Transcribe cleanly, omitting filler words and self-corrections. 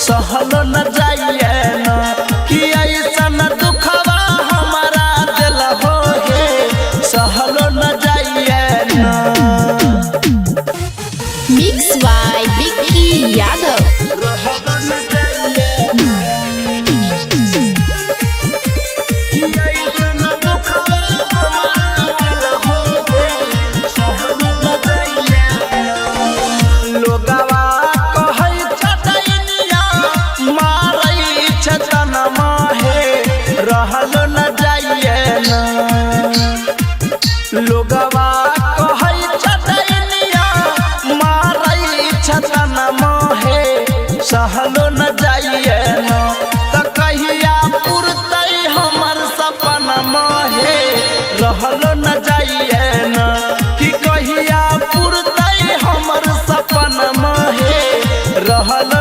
सहलो न जाइए न। कि ऐसन दुखवा हमारा दिल हो हे सहलो न जाइए न। Mix by Vicky Yadav. रहलो न जाइए न। कि ऐसन दुखवा हमारा दिल हो हे सहलो न जाइए न। लोगवा कहै छटैनिया मारै छतनमा हे रहलो न जाइए न। लोगवा कहै छटैनिया मारै छतनमा हे सहलो न जाइए न। त कहिया पुरतै हमर सपनमा हे रहलो न जाइए न। कि कहिया पुरतै हमर सपनमा हे रहलो